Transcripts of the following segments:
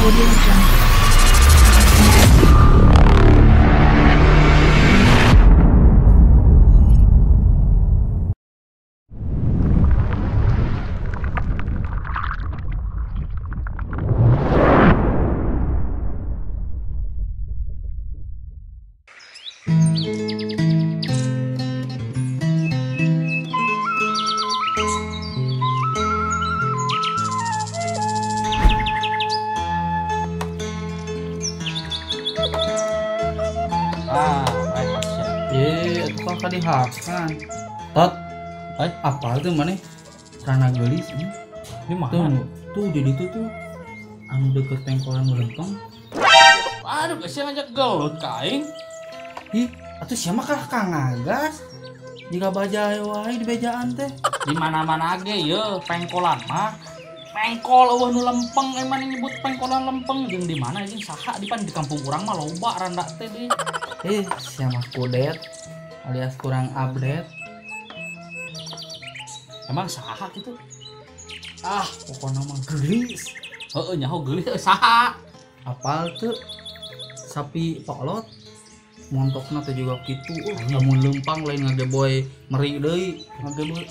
Audio Jungle. Hakan tot apa tuh mana rana gelis ini mana tuh jadi tuh tuh anu deket pengkolan melempeng. Aduh sih ngajak gelut kaing. Ih atuh siapa kah kang ngagas jika bajai wae di bejaan teh di mana-mana ge ye pengkolan mah pengkol eueuh nu lempeng emang nyebut pengkolan lempeng jeung di mana jeung saha di pan di kampung urang mah loba randa teh deui. Siapa kudet alias kurang update. Emang saha gitu? Ah, pokoknya mah geulis. Heeh, nyaho geulis saha? Apal tuh sapi poklot. Montokna teh juga kitu. Lamun lempang lain ngageboy meri deui, ngageboy.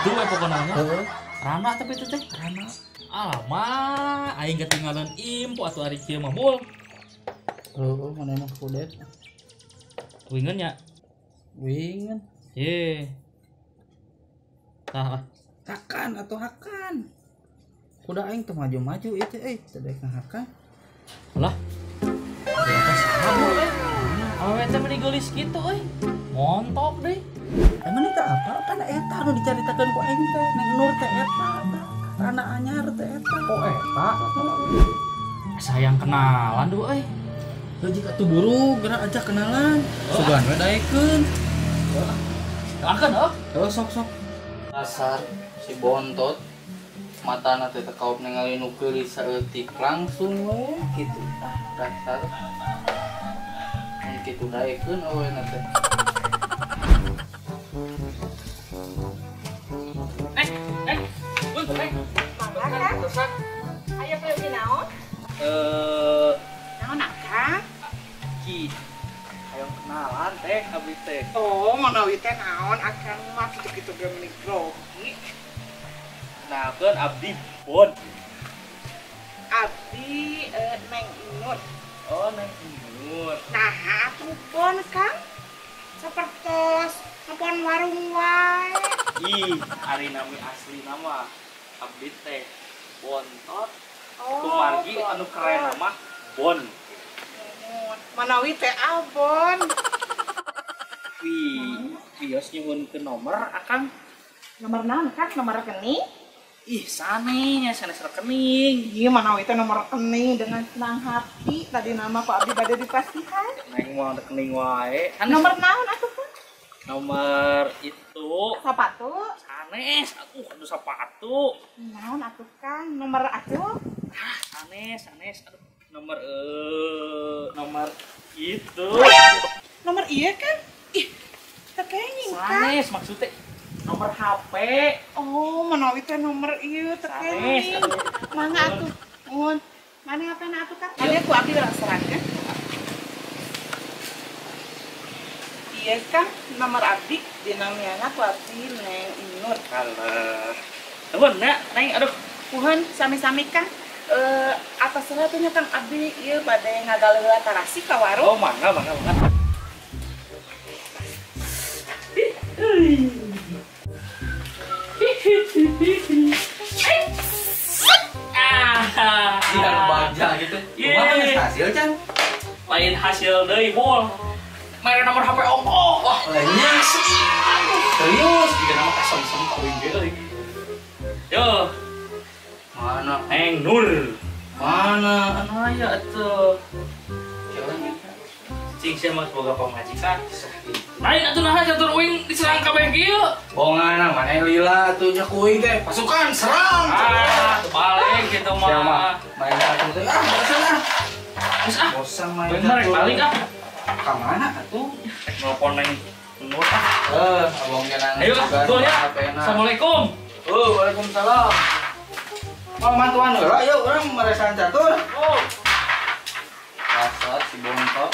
Itu we pokokna mah. Heeh. Rana tapi itu teh rana. Alamak, aing ketinggalan info atuh ari kieu mah bul. Oh, mana emang kudet? Wingan ya? Wingan. Ye. Tah. Hakan atau hakan. Kuda aing teu maju-maju ieu teh euy, teu daek ngahakan. Lah. Di atas saha euy? Awewe teh meni geulis kitu euy. Montok deui. Emang eta apa? Pan eta anu dicaritakeun ku aing teh, Neng Nur teh eta. Rana anyar teh eta. Oh eta. Sayang kenalan duh euy. Jika tuh buru, gerak aja kenalan. Sugan we daekeun. Akan oh. Oh sok-sok. Dasar si bontot matana teh teu ningali nu geulis saeutik langsung we kitu. Ah, dasar. Mun kitu daekeun awena teh. Bun, Aya perlu naon? Naon akang? Ki hayang kenalan teh abdi teh. Oh, manawi teh naon akang mah kitu-kitu ge meni grogi. Kenalkeun abdi Bon. Abdi Neng Nur. Oh, Neng Nur. Nah, atuh Bon Kang. Sapertos ngepon warung wae. Ih, ari nami asli nama abdi teh Bontot. Oh, kumargi anu keren mah Bon. Manawi teh abon. Wih, bios nyuhunkeun nomor akang. Nomor naon Kang? Nomor rekening? Ih, sanenya sanes rekening. Iya, manawi teh nomor rekening dengan senang hati. Tadi nama ku abdi bade dipastikan. Neng mau rekening wae. Nomor naon atuh Kang? Nomor itu sepatu. Sanes, atuh aduh sepatu. Naon atuh Kang? Nomor atuh? Ah, sanes, sanes aduh. Nomor nomor itu. Nomor iya kan? Ih, teu kenging kan? Sanes maksudnya nomor HP. Oh, manawi teh nomor ieu teu kenging. Mangga atuh. Nuhun. Mana HP-na atuh Kang? Ade ku abdi serangkeun. Iya Kang, nomor abdi dinamiana ku abdi Neng Nur. Alah. Nuhun nya, Neng, aduh. Nuhun sami-sami Kang. Atas atuh nya Kang abdi ieu bade ngagaleula tarasi ka warung. Oh, mangga mangga mangga. Ah, baja gitu. Kumaha geus hasil can? Lain hasil deui, Bol. Mere nomor HP ongkoh. Wah, lainnya serius jika nama kasem-sem ka uing ge euy. Yo. Mana Neng Nur? Mana anu aya atuh. Cing sia mah boga pamajikan. Lain atuh naha catur uing diserang kabeh kieu. Bongana maneh lila atuh nya ku uing teh. Pasukan serang. Ah, balik kitu mah. Main atuh teh. Ah, bosan ah. Geus ah. Bosan main. Bener balik ah. Ka mana atuh? Nelpon Neng Nur ah. Abong ge nang. Ayo ah, ya. Assalamualaikum. Oh, waalaikumsalam. Mau mantuan heula yuk urang meresan catur. Oh. Dasar si bontot.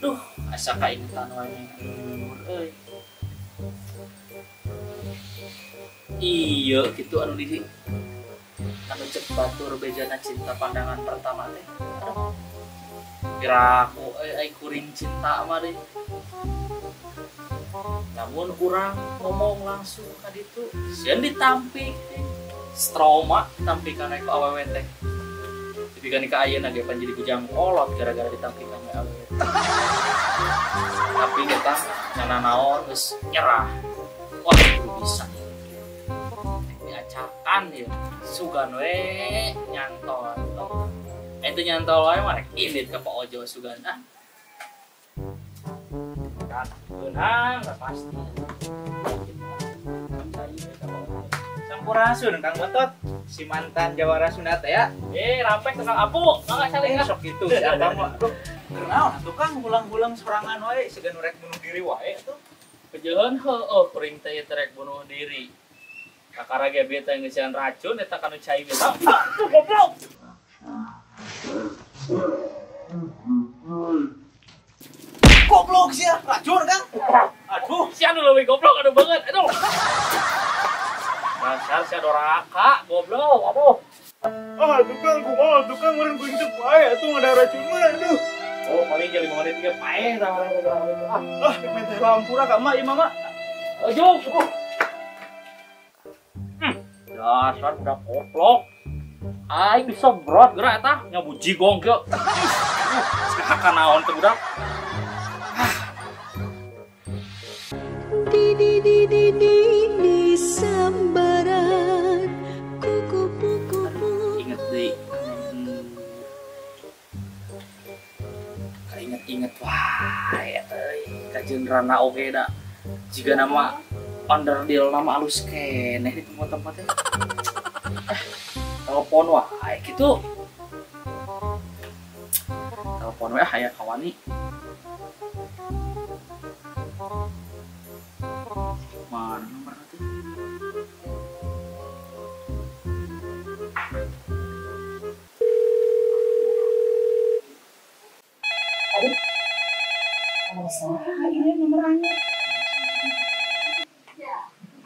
Duh, asa kaingetan wae Neng Nur euy. Iya gitu anu di anu cek batur bejana cinta pandangan pertama teh. Aduh. Piraku euy ai kuring cinta mah deui. Namun urang ngomong langsung ka ditu, sieun ditampik teh. Trauma ditampikan ku awewe teh. Dipikan ka ayeuna ge pan jadi kujang kolot gara-gara ditampikan we awewe. Tapi kita nyana naon geus nyerah. Wah, kudu bisa. Diacakan ya, sugan we nyantol. Itu nyantol wae mah rek indit ka Pak Ojo sugan ah. Kan beunang enggak pasti. Sampurasun Kang Bontot, si mantan jawara Sunda teh ya. Rampek tukang apu, mangga saling sok gitu si Akang mah. Aduh, kunaon atuh Kang hulang-hulang sorangan wae siga nu rek bunuh diri wae atuh. Kejeun heueuh kuring teh rek bunuh diri. Kakara ge bieu teh ngeusian racun eta kanu cai bieu. Tuh goblok. Goblok sia, racun Kang. Aduh, sia nu leuwih goblok aduh banget. Aduh. Dasar sia doraka, goblok, aduh. Ah, tukang kumaha, tukang meureun kuring teh paeh atuh ngada racun mah aduh. Oh, paling jadi 5 menit ge paeh tah urang. Ah, minta lampura ka emak ieu mah. Aduh. Dasar budak goblok. Aing disemprot geura eta nyabu jigong kieu. Sakaka naon teh budak. Di di di di di di sambaran kuku kuku. Ingat deui. Kainget-inget wae eta euy. Kajeun rana oge da. Jiga nama onderdil nama alus keneh di tempat-tempat teh. Telepon wae gitu. Telepon wae aya kawani. Mana nomorna teh? Aduh. Nomor saha ieu nomorannya?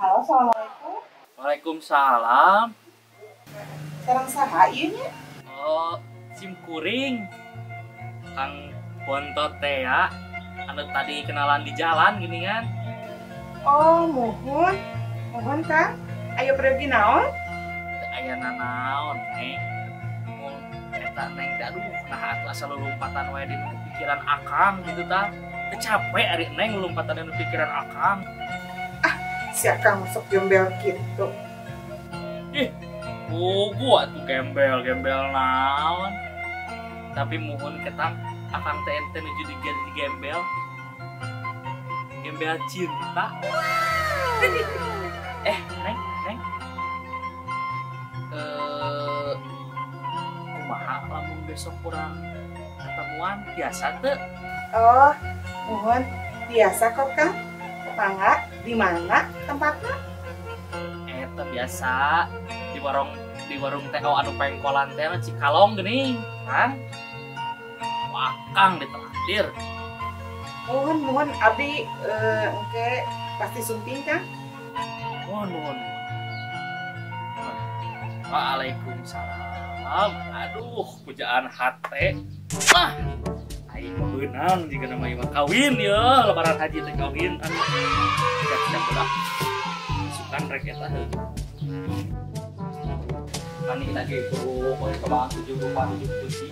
Halo, assalamualaikum. Waalaikumsalam. Sareng saha ieu nya? Oh, sim kuring. Kang Bontot teh ya. Anu tadi kenalan di jalan gini kan. Oh, mohon. Mohon, Kang. Ayo pergi naon? Teu aya nanaon, Neng. Mun eta Neng teh aduh nah atuh asa lulumpatan wae di pikiran Akang gitu tah. Teu capek ari Neng lulumpatan di pikiran Akang. Ah, si Akang masuk gembel gitu. Ih, pugu atuh gembel-gembel naon. Tapi mohon ketang Akang teh ente nuju di gembel. Gembel cinta. Neng, Neng. Kumaha lamun besok kurang ketemuan biasa teu? Oh, mohon biasa kok Kang. Mangga di mana tempatnya? Eta biasa di warung TO anu pengkolan teh Cikalong geuning, kan? Wah, Kang ditraktir. Mohon, mohon abdi engke pasti sumping Kang. Mohon, mohon. Waalaikumsalam. Aduh, pujaan hate. Wah, aing mah beunang jika nama ieu mah kawin ya, lebaran haji teh kawin. Aduh, siap-siap udah. Sukan rek eta heuh. Kani lagi bro, poe kebang 7 rupa 7 putih.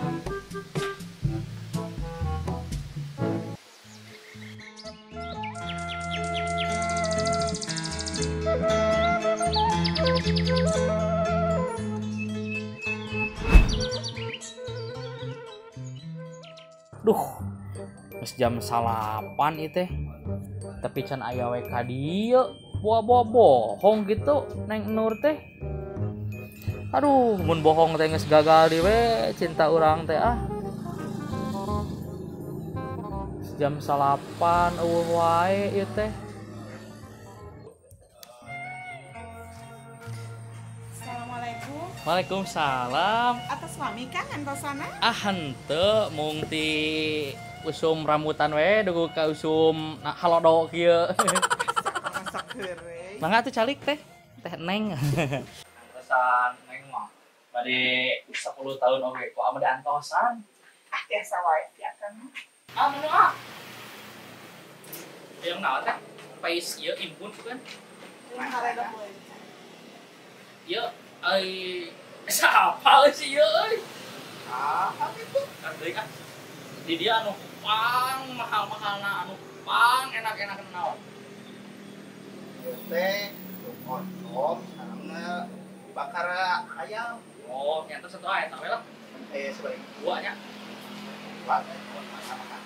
Duh, geus jam 9 ieu teh. Tapi can aya we ka dieu, boa-boa bohong gitu Neng Nur teh. Aduh, mun bohong teh geus gagal di we cinta urang teh ah. Jam 9 eueuh wae ieu teh. Waalaikumsalam. Atas suami Kang antosana? Ah henteu mung ti usum rambutan we dugu ka usum halodo kieu. Masak heureuy. Mangga atuh calik teh. Teh Neng. Antosan Neng mah bade 10 tahun oge ku ame antosan. Ah tiasa wae ti Akang. Ah menu ah. Yang naon teh? Pais ieu impun bukan? Ieu ai siapa sih ieu euy? Ah, itu. Deui ah. Di dia anu pang mahal-mahalna anu pang enak-enak naon. Ieu teh oncom sarengna dibakar ayam. Oh, nyata satu aya eta we lah. Sebagai dua nya. Dua makan.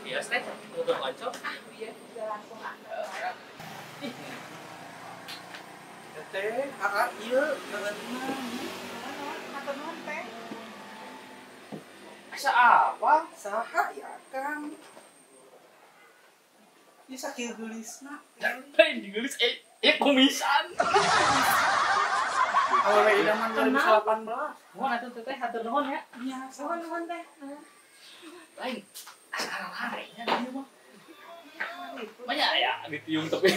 Biasa teh tutur oncom. Ah, bieu langsung ah. Ih. Teh, ah ieu kagantina. Hatur nuhun teh. Asa apa? Saha ya Kang? Ieu sakieu geulisna. Lain geulis kumisan. Awewe idaman 2018. Nuhun atuh teh hatur nuhun ya. Nya, nuhun nuhun teh. Lain asa lare nya dieu mah. Banyak ya ditiung tapi.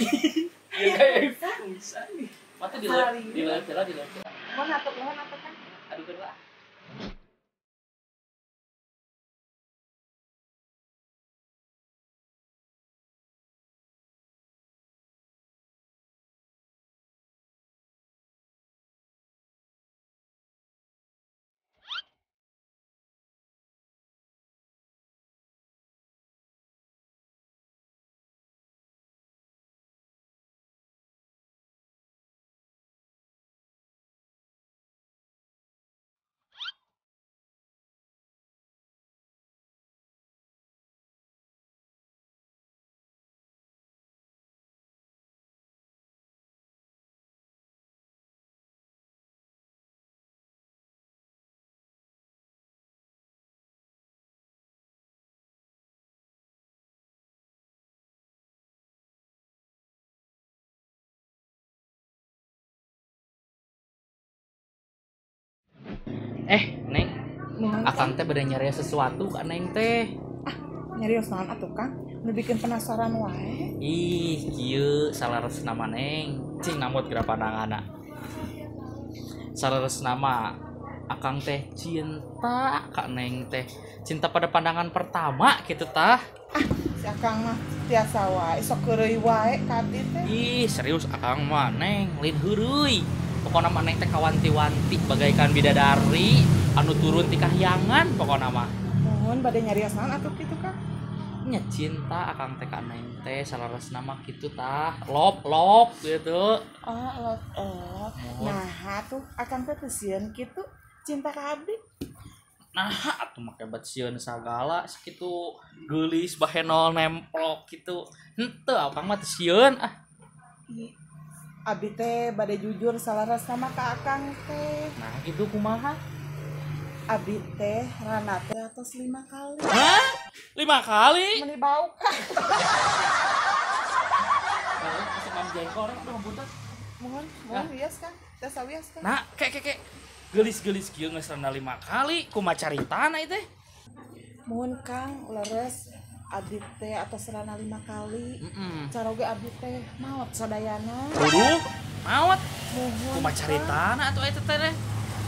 Ieu kayak kumisan. Mata di leuleut heula di leuleut. Nuhun atuh nuhun atuh Kang. Aduh heula. Neng, Akang teh bade nyarios sesuatu ka Neng teh. Ah, nyarios naon atuh Kang? Nu bikin penasaran wae. Ih, kieu salaresna mah Neng. Cing namut geura pandanganna. Salaresna mah Akang teh cinta ka Neng teh. Cinta pada pandangan pertama kitu tah. Ah, si Akang mah tiasa wae, sok heureuy wae ka abdi teh. Ih, serius Akang mah Neng, lain heureuy. Pokona mah Neng teh kawanti-wanti bagaikan bidadari anu turun ti kahyangan pokona mah. Nuhun bade nyarios naon atuh kitu Kang? Nya cinta Akang teh ka Neng teh salaresna mah kitu tah, lop-lop gitu. Oh, lop-lop. Nah, atuh Akang teh teu sieun kitu cinta ka abdi. Nah, atuh make bat sieun sagala sakitu geulis bahenol nemplok kitu. Henteu Akang mah teu sieun ah. Abi teh bade jujur salaresna mah ka Akang teh. Nah, gitu kumaha? Abi teh rana teh atos 5 kali. Hah? 5 kali? Meni bau Kang. Heeh, mam jengkol rek aduh budak. Mohon, mohon wios Kang. Teh sawios Kang. Nah, kek geulis-geulis kieu geus rana 5 kali, kumaha caritana ieu teh? Mohon Kang, leres abdi teh atos rana 5 kali. Caroge abdi teh maot sadayana. Waduh, maot. Muhun. Kumaha caritana atuh eta teh?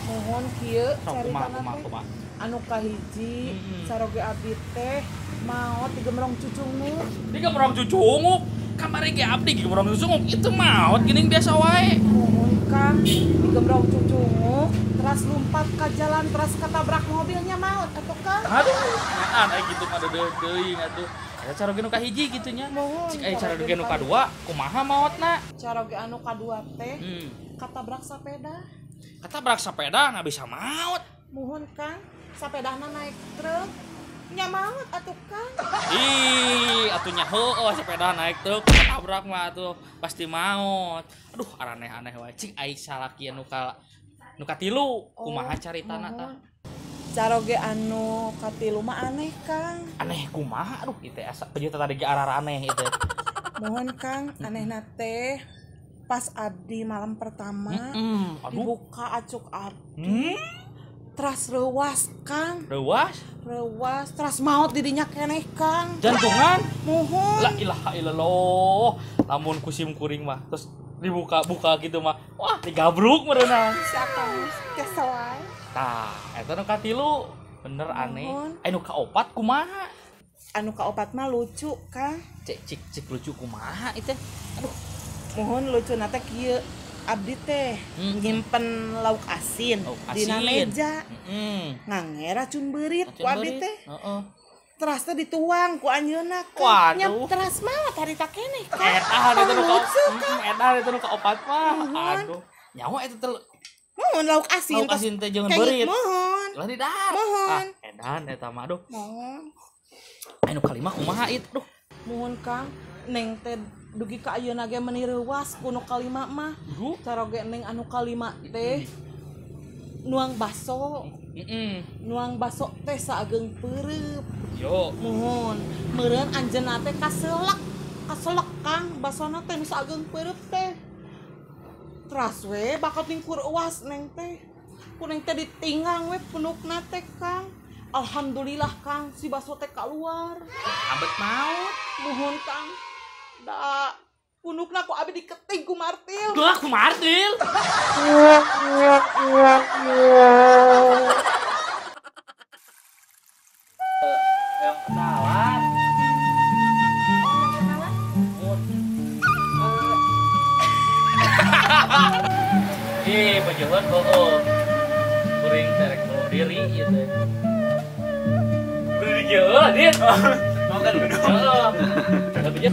Muhun kieu caritana teh. Anu kahiji caroge abdi teh maot digemrong cucunguk. Digemrong cucunguk? Kamari ge abdi digemrong cucunguk itu maot geuning biasa wae. Muhun Kang, digemrong cucunguk teras lompat ke jalan teras ketabrak mobilnya maot atuh Kang. Aduh, nyaaan aya kitu mah deudeuh teuing atuh. Aya caroge nu kahiji kitu nya. Cik aya caroge nu kadua kumaha maotna? Caroge anu kadua teh katabrak sapeda. Katabrak sapeda nggak bisa maot. Muhun Kang, sapedana naik truk nya maot atuh Kang. Ih, atuh nya heueuh sepeda naik truk katabrak mah atuh pasti maot. Aduh, araneh-aneh wae. Cik ai salaki anu ka nu katilu kumaha caritana tah? Caroge anu katilu mah aneh Kang. Aneh kumaha? Aduh, ieu teh asa pejuta tadi ge araraneh ieu teh. Mohon Kang, anehna teh Pas abdi malam pertama dibuka acuk abdi. Teras reuwas Kang. Reuwas? Reuwas teras maot didinya keneh Kang. Jantungan? Muhun. La ilaha illallah. Lamun kusim kuring mah terus dibuka-buka gitu mah. Wah, digabruk meureunna. Si Akang kesel wae. Tah, eta nu katilu bener aneh. Anu kaopat kumaha? Anu kaopat mah lucu Kang. Cek cik cik lucu kumaha itu? Aduh. Muhun lucu nate kieu abdi teh nyimpen lauk asin dina meja. Ngange racun beurit ku abdi teh. Heeh. Teras teh dituang ku anjeunna Kang. Nya teras mah harita keneh Kang. Eta eta nu eta eta nu kaopat mah. Aduh. Nyawa eta teh muhun lauk asin. Lauk asin teh jeung beurit. Muhun. Lah di dahar. Muhun. Ah, edan eta mah aduh. Muhun. Anu kalima kumaha itu? Duh. Muhun Kang, neng teh dugi ka ayeuna ge meuni reuwas ku nu kalima mah. Caroge neng anu kalima teh nuang baso. Nuang baso teh saageng peureub. Yo. Muhun, meureun anjeunna teh kaselek. Kaselek Kang, basona teh nu saageng peureub teh. Teras we bakat ningkur uas neng teh. Ku neng teh ditinggang we punukna teh Kang. Alhamdulillah Kang, si baso teh keluar. Abet maut. Muhun Kang. Da punukna ku abi diketing ku martil. Duh, ku martil. Yang kenalan. Oh, yang kenalan? Ih, pajeun heueuh. Kuring terek bunuh diri ieu teh. Beli heueuh, Dit. Mau kan duduk. Heeh. Tapi